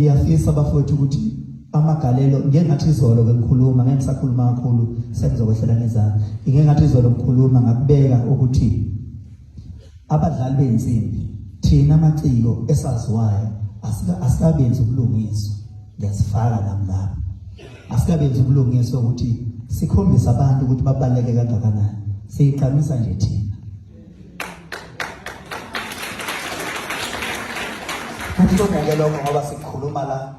Ngiyafisa bafowethu ukuthi amagalelo, ngeke ngathi izolo bengikhuluma, ngeke ngisakhuluma kakhulu, sengizokwehlela ngezandla. Ngeke ngathi izolo ngikhuluma ngakubeka ukuthi abadlali beyinsimbi thina amaciko esaziwayo asikabenzi ubulungiswa, ngiyazifaka nami lapho, asikabenzi ubulungiswa ukuthi sikhombise abantu ukuthi babaluleke kangakanani, siyigqamisa nje thina. Kubuhlungu-ke lokho ngoba sikhuluma la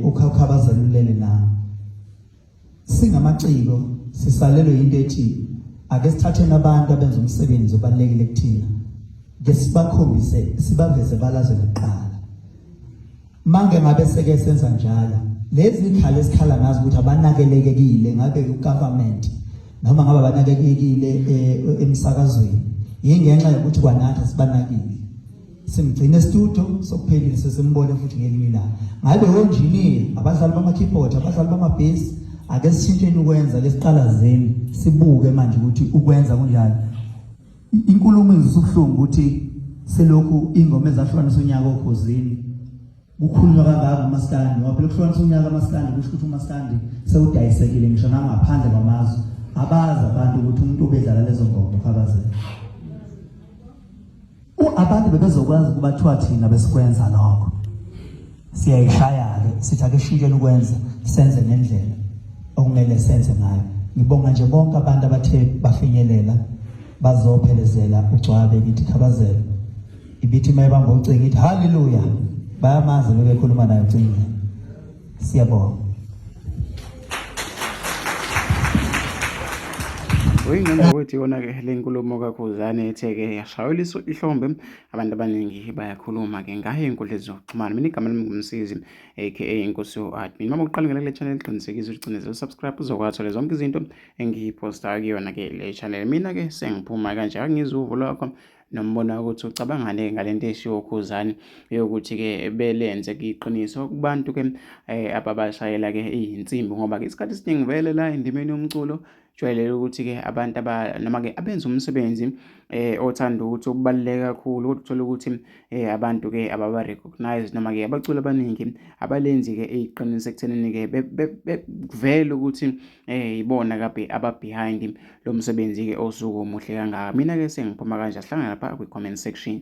ukhawukhabazela ulele la, singamaciko sisalelwe into ethi ake sithatheni abantu abenza umsebenzi obalulekile kuthina, ke sibakhombise, sibaveze balazwe kuqala. Mange ngabe seke senza njalo, lezi ikhala esikhala ngazo ukuthi abanakelekekile ngabe ugovernment noma ngabe abanakelekile emsakazweni, yingenxa yokuthi kwanathi sibanakile, simgcine estudio sokuphelile, sesimbone futhi ngelinye ilanga. Ngabe onjiniya, abadlali bama-keyboard, abadlali bamabhesi, ake sishintsheni ukwenza, ke siqalazeni sibuke manje ukuthi ukwenza kunjani. Inkulumo engizwisa ubuhlungu ukuthi selokhu ingoma ezahlukanisa unyaka okhozini kukhulunywa kangaka umaskandi, ngoba phela ukuhlukanisa unyaka umaskandi kusho ukuthi umaskandi sewudayisekile ngisho nangaphandle kwamazwe. Abazi abantu ukuthi umuntu obedlala lezo ngoma ukhabazela. Abantu bebezokwazi ukuba kuthiwa thina besikwenza lokho, siyayishaya-ke sithi ake shintsheni ukwenza, senze ngendlela okumele senze ngayo. Ngibonga nje bonke abantu abathe bafinyelela bazophelezela ugcwabe. Ngithi khabazela ibithi uma ebamba ucingo ithi haleluya, bayamazi bebekhuluma naye ucingo. Siyabonga. Uyingane ukuthi yona-ke le nkulumo kaKhuzani ethe-ke yashayela ihlombe, abantu abaningi bayakhuluma-ke ngayo ey'nkundleni zokuxhumana. Mina igama lami nguMsizi aka Inkosi u-Admin. Uma uqala ngela kule channel, qinisekisa ukuthi ucinezele subscribe uzokwathola zonke izinto engiyiphostayo kuyona-ke le channel. Mina-ke sengiphuma kanje, akungizwa uvo lwakho nombono ukuthi ucabangani ngale nto eshiwo uKhuzani yokuthi-ke belenze iqiniso kubantu-ke ababashayela-ke iy'nsimbi, ngoba-ke isikhathi esiningi vele la endimeni yomculo jwayeleke ukuthi-ke abantu noma-ke abenza umsebenzi othanda ukuthi ubaluleke kakhulu, kodwa uthole ukuthi abantu-ke ababa-recognise noma-ke abaculi abaningi abalenzi-ke iqiniso ekuthenini-ke kuvele ukuthi ibona kabe aba-behind lo msebenzi-ke osuke omuhle kangaka. Mina-ke sengiphuma kanje, asihlangane lapha kwi-comment section.